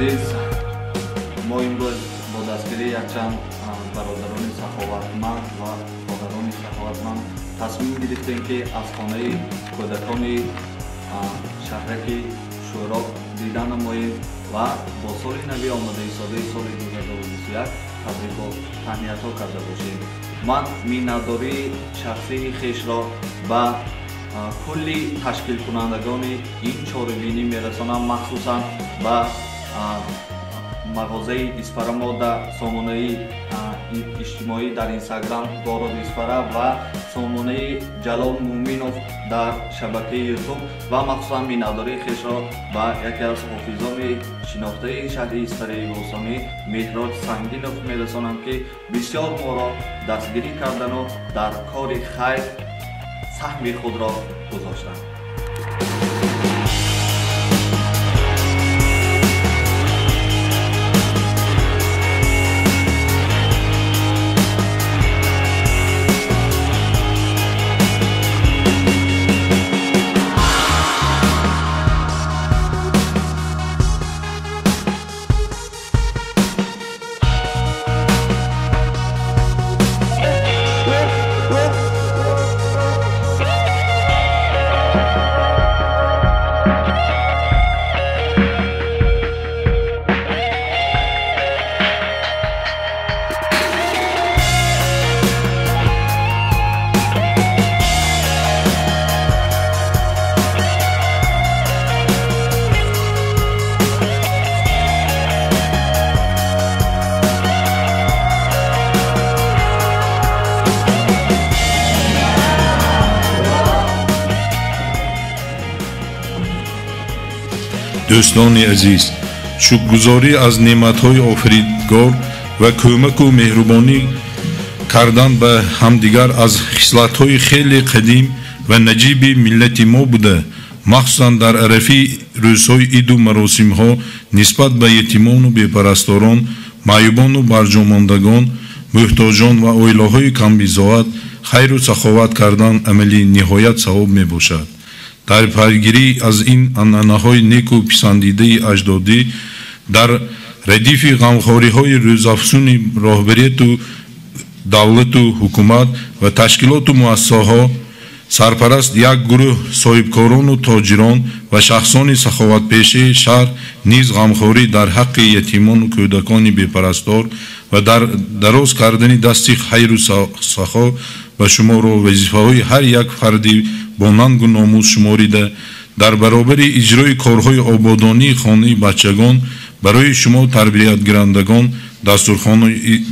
Азиз, мо имрӯз бо дастгирии якчанд бародарони саховатманд ва ходарони саховатманд тасмим гирифтем, ки аз хонаи кӯдакони шаҳраки Шӯроб дида намоем ва бо соли нави омадаистодаи соли 2021 табрику таҳниятҳо карда бошем. Ман миннатдории шахсии хешро ба кулли ташкилкунандагони ин чорабинӣ мерасонам, махсусан ба мағозаи Исфара Мода, сомонаи иҷтимоӣ дар Инстаграм Город Исфара ва сомонаи Ҷалол Муъминов дар шабакаи Ютуб ва махсусан миннатдории хешро ба яке аз ҳофизони шинохтаи шаҳри Исфараи бостонӣ Меҳроҷ Сангинов мерасонам, ки бисёр моро дастгирӣ кардану дар кори хайр саҳми худро гузоштанд. Дӯстони азиз, шукргузорӣ аз неъматҳои офаридгор ва кӯмаку меҳрубонӣ кардан ба ҳамдигар аз хислатҳои хеле қадим ва наҷиби миллати мо буда, махсусан дар арафаи рӯзҳои иду маросимҳо нисбат ба ятимону бепарасторон, маъюбону барҷомондагон, муҳтоҷон ва оилаҳои камбизоат хайру саховат кардан амали ниҳоят савоб мебошад. Дар пайгирӣ аз ин анъанаҳои неку писандидаи аҷдодӣ, дар радифи ғамхориҳои рӯзафзуни роҳбарияту давлату ҳукумат ва ташкилоту муассисаҳо, сарпараст як гурӯҳ соҳибкорону тоҷирон ва шахсони саховатпешаи шаҳр низ ғамхорӣ дар ҳаққи ятимону кӯдакони бепарастор ва дар дароз кардани дасти хайру сахо ба шуморо вазифаҳои ҳар як фарди бо нангу номус шуморида, дар баробари иҷрои корҳои ободонии хонаи бачагон барои шумо тарбиятгирандагон дастурхонаи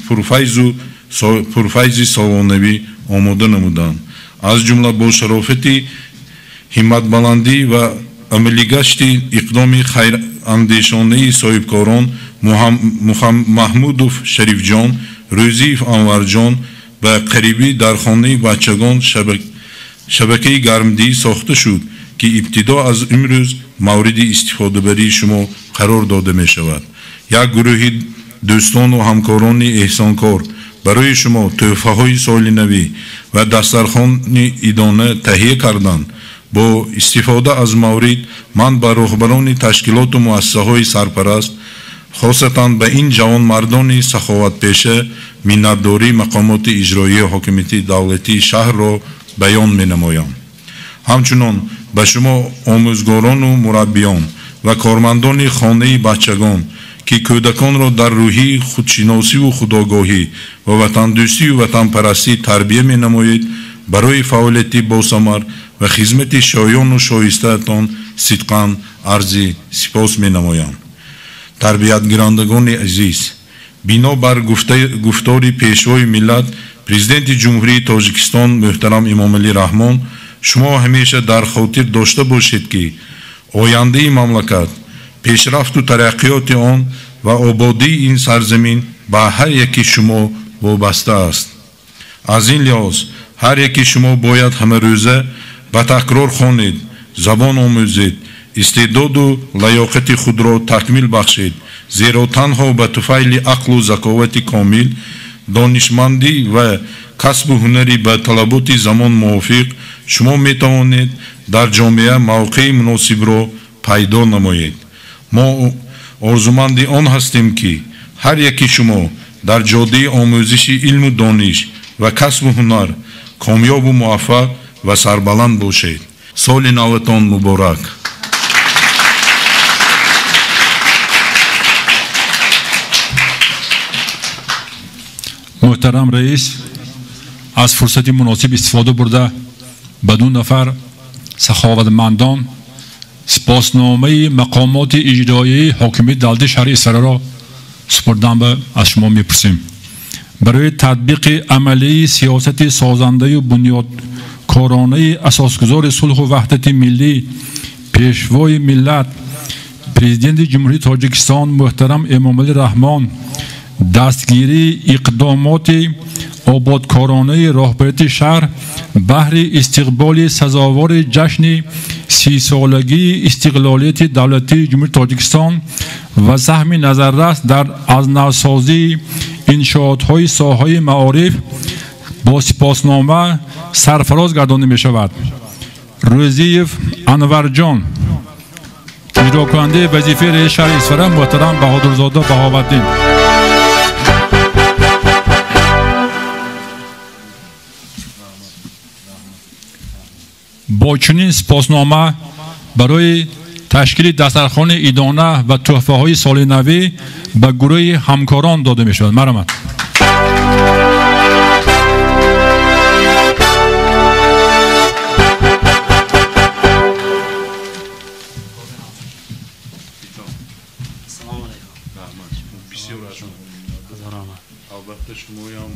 пурфайзи солонавӣ омода намуданд. Аз ҷумла бо шарофати ҳимматбаландӣ ва амалигашти иқдоми хайрандешонаи соҳибкорон Маҳмудов Шарифҷон, Рӯзиев Анварҷон ба қарибӣ дар хонаи бачагон шабакаи гармдиҳӣ сохта шуд, ки ибтидо аз имрӯз мавриди истифодабарии шумо қарор дода мешавад. Як гурӯҳи дӯстону ҳамкорони эҳсонкор барои шумо тӯҳфаҳои соли навӣ ва дастархони идона таҳия карданд. Бо истифода аз маврид ман ба роҳбарони ташкилоту муассисаҳои сарпараст, хосатан ба ин ҷавонмардони саховатпеша миннатдории мақомоти иҷроии ҳокимияти давлатии шаҳрро баён менамоям. Ҳамчунон ба шумо омӯзгорону мураббиён ва кормандони хонаи бачагон, ки кӯдаконро дар рӯҳии худшиносиву худогоҳӣ ва ватандӯстию ватанпарастӣ тарбия менамоед, барои фаъолияти босамар ва хизмати шоёну шоистаатон сидқан арзи сипос менамоям. Тарбиятгирандагони азиз, бино бар гуфтори пешвои миллат, президенти Ҷумҳурии Тоҷикистон муҳтарам Эмомалӣ Раҳмон, шумо ҳамеша дар хотир дошта бошед, ки ояндаи мамлакат, пешрафту тараққиёти он ва ободии ин сарзамин ба ҳар яки шумо вобаста аст. Аз ин лиҳоз ҳар яки шумо бояд ҳамарӯза ба такрор хонед, забон омӯзед, истеъдоду лаёқати худро такмил бахшед, зеро танҳо ба туфайли ақлу заковати комил, донишмандӣ ва касбу ҳунари ба талаботи замон мувофиқ шумо метавонед дар ҷомеа мавқеи муносибро пайдо намоед. Мо Орзуманди он ҳастем, ки ҳар яки шумо дар ҷодаи омӯзиши илму дониш ва касбу ҳунар комёбу муваффақ ва сарбаланд бошед. Соли наватон муборак! Муҳтарам раис, аз фурсати муносиб истифода бурда ба ду нафар саховатмандон сипосномаи мақомоти иҷроияи ҳокимияти давлати шаҳри Исфараро супурдан ба аз шумо мепурсем. Барои татбиқи амалии сиёсати созандаю бунёдкоронаи асосгузори сулҳу ваҳдати миллӣ, пешвои миллат, Президенти Ҷумҳурии Тоҷикистон муҳтарам Эмомалӣ Раҳмон, дастгирии иқдомоти ободкоронаи роҳбарияти шаҳр баҳри истиқболи сазовори ҷашни 30-солагии истиқлолияти давлатии Ҷумҳурии Тоҷикистон ва саҳми назаррас дар аз навсозии иншоотҳои соҳаи маориф бо сипоснома сарфароз гардонда мешавад. Рӯзиев Анварҷон, иҷрокунандаи вазифаи раиси шаҳри Исфара муҳтарам Баҳодурзода Баҳоваддин. Бо чунин сипоснома барои ташкили дастархони идона ва тӯҳфаҳои соли навӣ ба гурӯҳи ҳамкорон дода мешавад. Марҳамат. Албатта, шумоям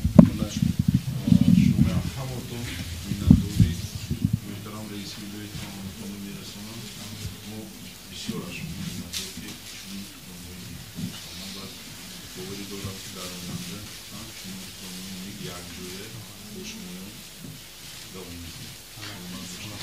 шумоям ҳаматон миннатдорӣ муҳтарам раиси вилояти ҳаматонро мерасонам. Мо бисёр аз шумо миннатдор, ки чунин иқдомҳои ман ба боварӣ дорам, ки дар оянда чунин иқдомҳои нек якҷоя бо шумоён давом медиҳем. Саломат бошед.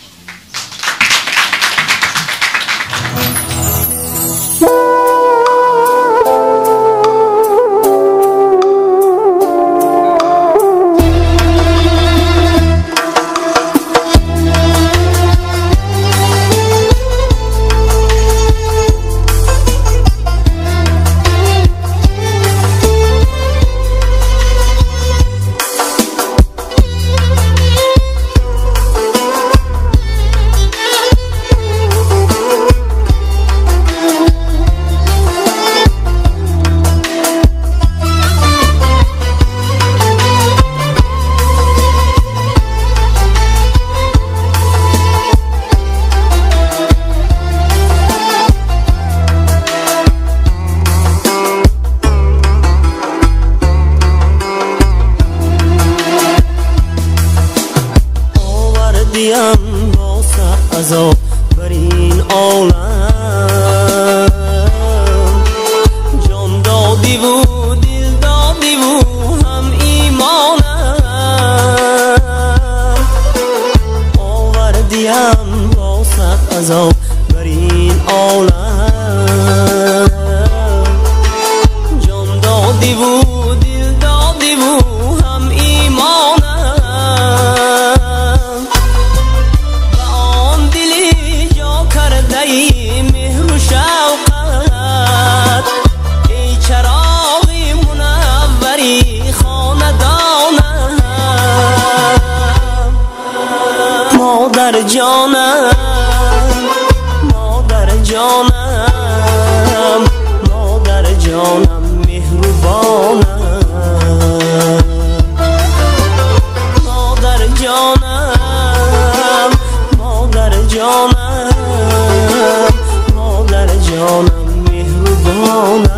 عذاب بر این عالم، جان دادی و دل دادی و هم ایمانم، آوردیم با سخت عذاب بر این عالم، جان دادی و دل دادی و هم ایمانم، مهر و شوقت ای چراغ منوری خاندانم، مادر جانم، مادر جانم، مادر جانم مهربانم، مادر جانم، مادر جانم، مادر جانم مهربانم.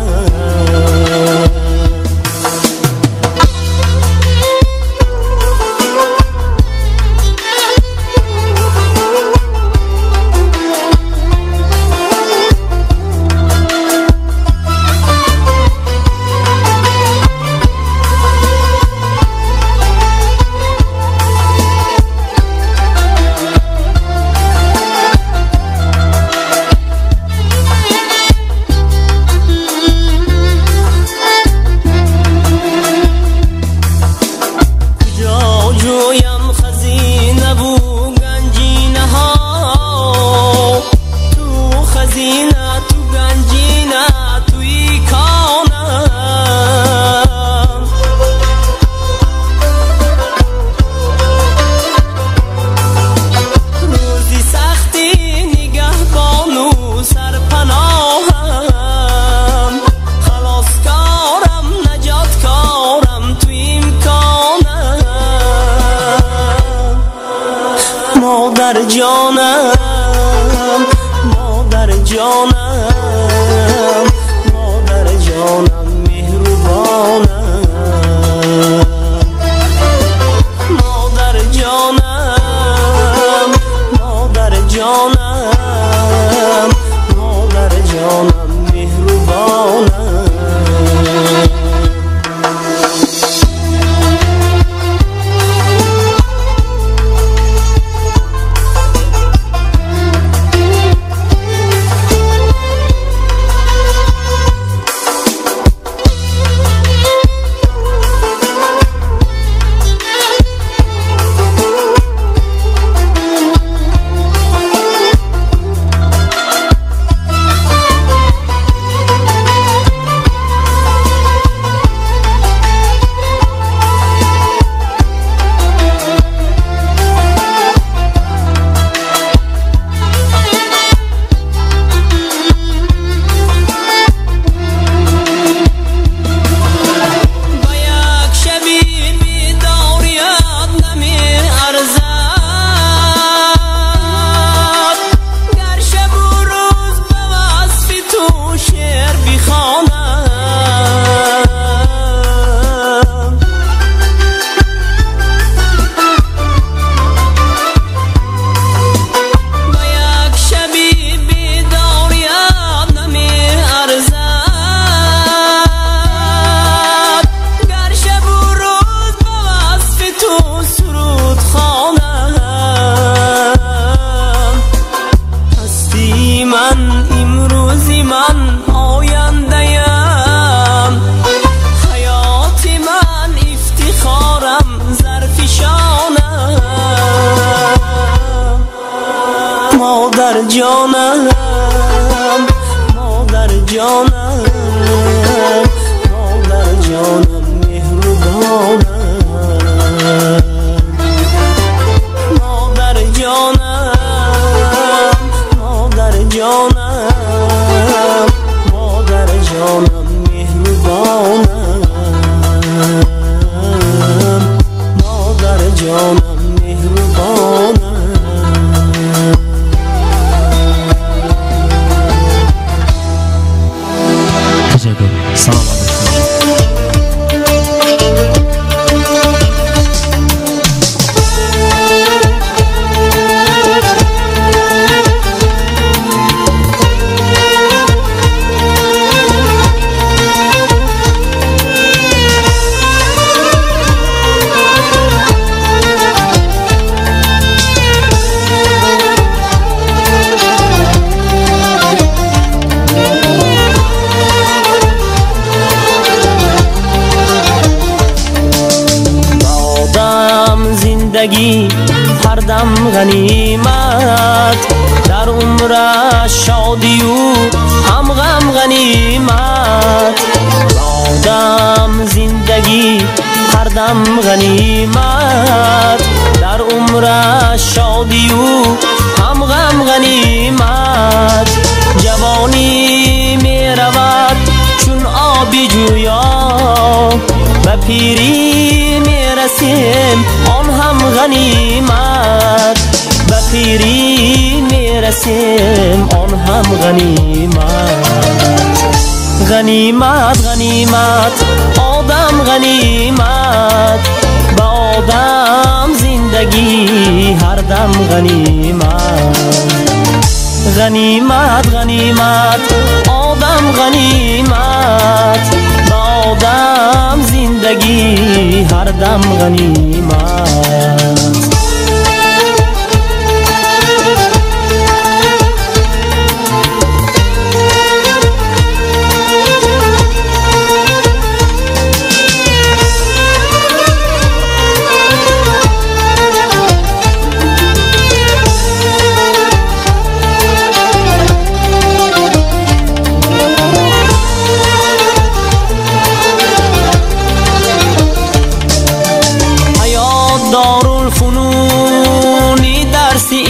Ҷонам, модар ҷонам, меҳрубонам. Модар ҷонам, модар ҷонам, модар ҷонам, меҳрубонам. Модар ҷонам, модар ҷонам, модар ҷонам, меҳрубонам. Модар ҷонам, модар ҷонам, модар ҷонам, меҳрубонам. Модар ҷонам, меҳрубонам. Ташаккур. Саломат бошед. Зиндагӣ ҳардам ғанимат, дар умраш шодию ҳам ғам ғанимат. Одам зиндагӣ ҳардам ғанимат, дар умраш шодию ҳам ғам ғанимат. Ҷавонӣ меравад чун оби ҷӯё, ба пирӣ мерасем он ҳам ғанимат. Ба пирӣ мерасем он ҳам ғанимат. Ғанимат, ғанимат, одам ғанимат, ба одам зиндагӣ ҳардам ғанимат. Ғанимат, ғанимат, одам ғанимат, ба одам зиндагӣ ҳардам ғанимат.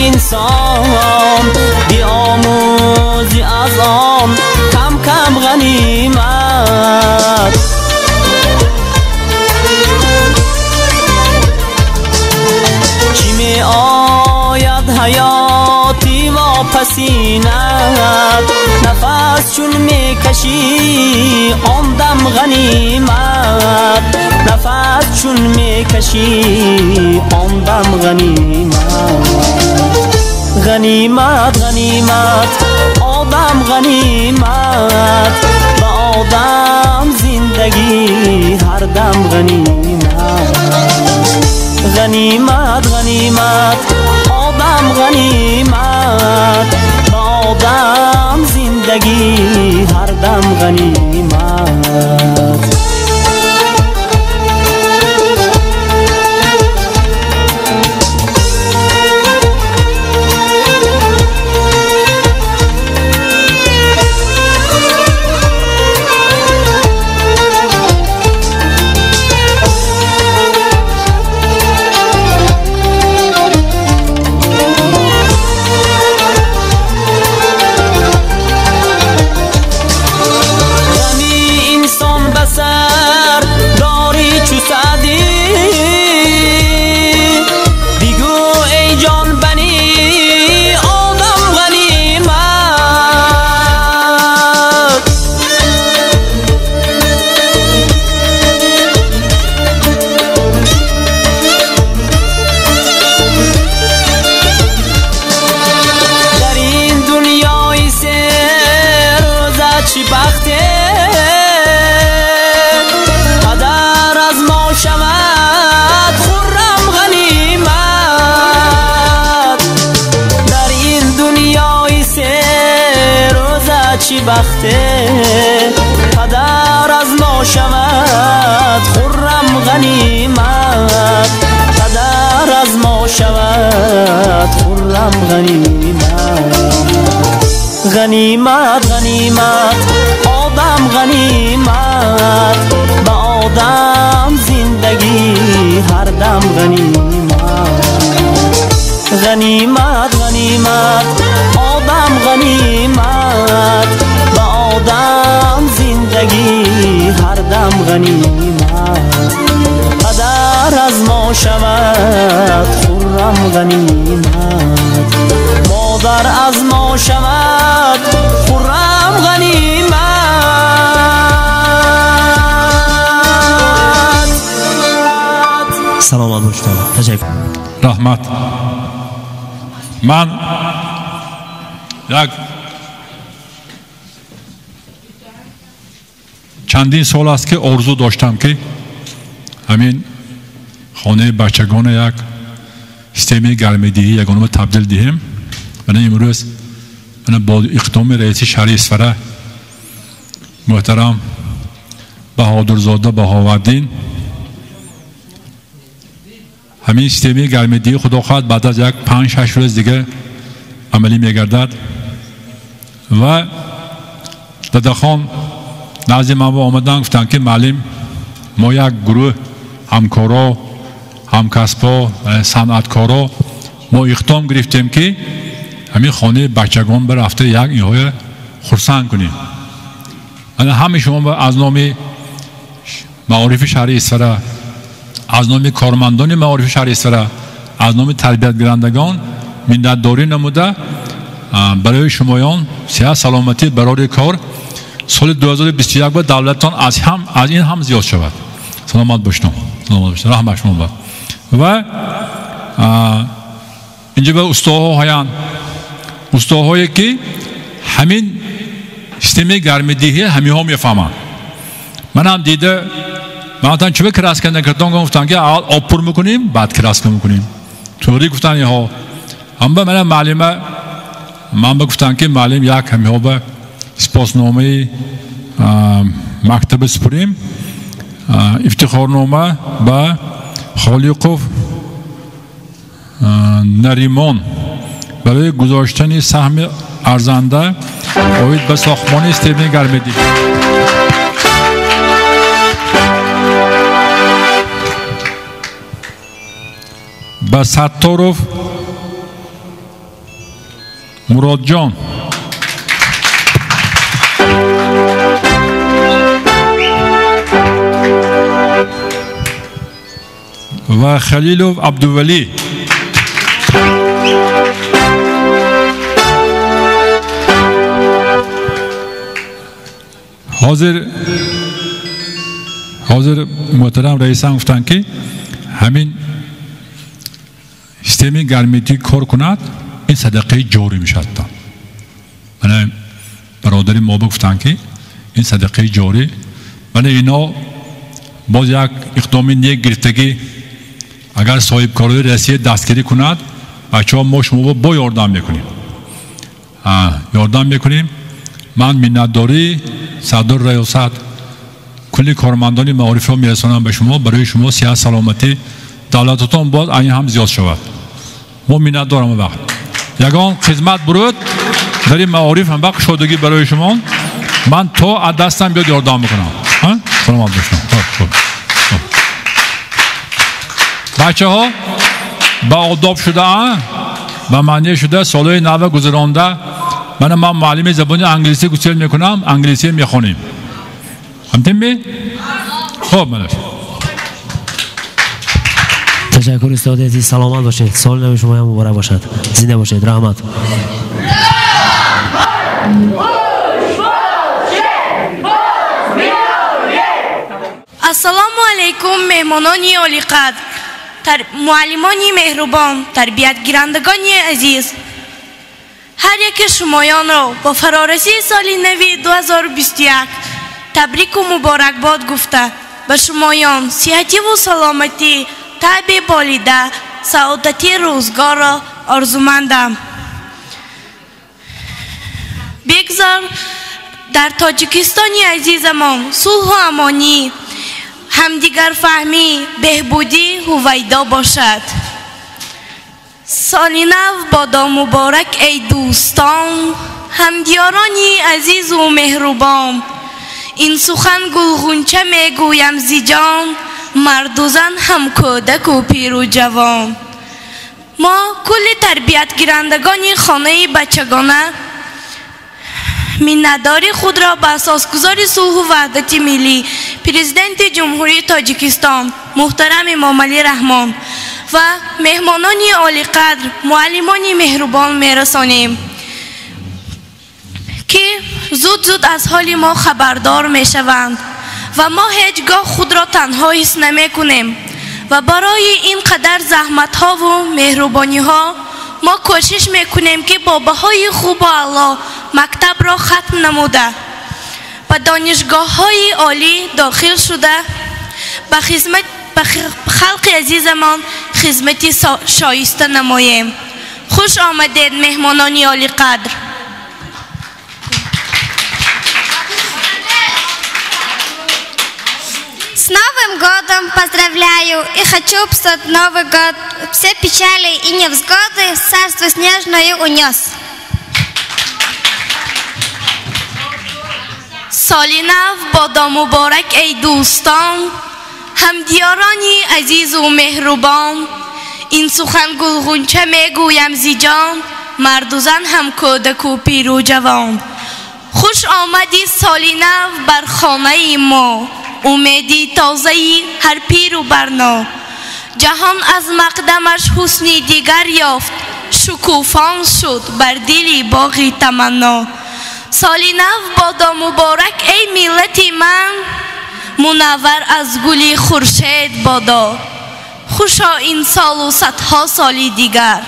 Инсон биомӯзи аз он кам кам ғанимат. Чӣ меояд ҳаёти вопасинат, Чун мекашӣ он дам ғанимат, нафас чун мекашӣ он дам ғанимат. Ғанимат, ғанимат, одам ғанимат, ба одам зиндагӣ ҳар дам ғанимат. Ғанимат, ғанимат, одам ғанимат, ба одам зиндагӣ ҳар дам ғанимат. Бахте падар аз мо шавад хуррам ғанимат, падар аз мо шавад хуррам ғанимат. Ғанимат, ғанимат, одам ғанимат, ба одам зиндагӣ ҳар дам ғанимат. Ғанимат, ғанимат, одам ғанимат, ба одам зиндагӣ ҳар дам ғанимат. Падар аз мо шавад хуррам ғанимат, модар аз мо шавад хуррам ғанимат. Саломат бошед. Ташаккур. Раҳмат. Ман як чандин сол аст ки орзу доштам ки ҳамин хонаи бачагона як системаи гармидиҳӣ ягонама табдил диҳем. Мана имрӯз мана бо иқдоми раиси шаҳри Исфара муҳтарам Баҳодурзода Баҳоваддин ҳамин системаи гармидиҳӣ худо хоҳад баъд аз як 5-6 рӯз дига амалӣ мегардад ва дадахон назди ман омадан гуфтанд ки муаллим, мо як гурӯҳ ҳамкоро, ҳамкасбо, санъаткоро мо иқдом гирифтем ки ҳамин хонаи бачагон бирафта як инҳоя хурсанд кунем. Ҳамаи шумо аз номи маорифи шаҳри Исфара, аз номи кормандони маорифи шаҳри Исфара, аз номи тарбиятгирандагон миннатдорӣ намуда барои шумоён сиҳат, саломатӣ, барори кор соли 2021 ба давлаттон аз ин ҳам зиёд шавад. Саломат бошед. Саломат бошед. Раҳмат шумо ба. Ва инҷо ба устоҳо ҳаянд. Устоҳое ки ҳамин системаи гармидиҳӣ ҳамиҳо мефаҳманд. Манам дида ман чӯба краска накардам, гуфтам ки аввал об пур мекунем, баъд краска мекунем. Тӯри гуфтан инҳо. Ҳамба мана муаллима ман ба гуфтам ки муаллим як ҳамиҳо ба сипосномаи мактаби супурем, ифтихорнома ба Холиқов Наримон барои гузоштани саҳми арзанда оид ба сохтмони системаи гармидиҳӣ. Ба Сатторов Муродҷон ва Халилов Абдувалӣ. Ҳозир муҳтарам раисам гуфтанд, ки ҳамин системаи гармидиҳӣ кор кунад, ин садақаи ҷорӣ мешавад. Мана бародари мо гуфтанд, ки ин садақаи ҷорӣ. Вале ино боз як иқдоми нек гирифтагӣ, агар соҳибкорои Россия дастгирӣ кунад, бачаҳо, мо шумо бо ёрдам мекунем, ёрдам мекунем. Ман миннатдории сардори раёсат, кулли кормандони маорифро мерасонам ба шумо. Барои шумо сиҳат, саломатӣ, давлататон боз айн ҳам зиёд шавад. Мо миннатдорам. Вақт ягон хизмат буруд дар ин маориф, ҳам вақт шодагӣ барои шумо, ман то аз дастам биёд ёрдам мекунам. Саломат бошед. Бачаҳо ба одоб шуда, ба маъне шуда, солҳои нава гузаронда. Мана ман муаллими забони англисӣ гусел мекунам, англисӣ мехонем. Ҳамтинми? Хуб, мана. Ташаккур, устоди азиз, саломат бошед. Соли нави шумоям муборак бошад. Зинда бошед, раҳмат. Ассалому алайкум, меҳмонони олиқадр, муаллимони меҳрубон, тарбиятгирандагони азиз. Ҳар яки шумоёнро бо фарорасии соли нави 2021 табрику муборакбод гуфта, ба шумоён сиҳативу саломатӣ, таъби болида, саодати рӯзгорро орзумандам. Бигзор дар Тоҷикистони азизамон сулҳу амонӣ, ҳамдигарфаҳмӣ, беҳбудӣ ҳувайдо бошад. Соли нав бодо муборак, эй дӯстон, ҳамдиёрони азизу меҳрубон. Ин сухан гулғунча мегӯям зи ҷон, марду зан, ҳам кӯдаку пиру ҷавон. Мо кулли тарбиятгирандагони хонаи бачагона миннатдории худро ба асосгузори сулҳу ваҳдати миллӣ, Президенти Ҷумҳурии Тоҷикистон муҳтарам Эмомалӣ Раҳмон ва меҳмонони олиқадр, муаллимони меҳрубон мерасонем, ки зуд-зуд аз ҳоли мо хабардор мешаванд ва мо ҳеҷ гоҳ худро танҳо ҳис намекунем. Ва барои ин қадар заҳматҳову меҳрубониҳо мо кӯшиш мекунем, ки бо баҳои хубу аъло мактабро хатм намуда, ба донишгоҳҳои олӣ дохил шуда, ба хизмат ба халқи азизамон хизмати шоиста намоем. Хуш омадед, меҳмонони олиқадр. С Новым годом поздравляю и хочу, чтоб Новый год все печали и невзгоды в царство снежное унес. Соли нав бодо муборак, эй дӯстон, ҳамдиёрони азизу меҳрубон. Ин сухан гулғунча мегӯям зи ҷон, марду зан, ҳам кӯдаку пиру ҷавон. Хуш омадӣ соли нав бар хонаи мо, умеди тозаи ҳар пиру барно. Ҷаҳон аз мақдамаш ҳусни дигар ёфт, шукуфон шуд бар дили боғи таманно. Соли нав бодо муборак, эй миллати ман, мунаввар аз гули хуршед бодо. Хушо ин солу садҳо соли дигар.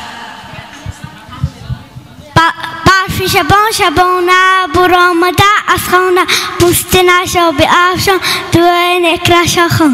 Барфи шабон шабона буромада аз хона, пӯсти нашо биафшон, дуои некрашо хон.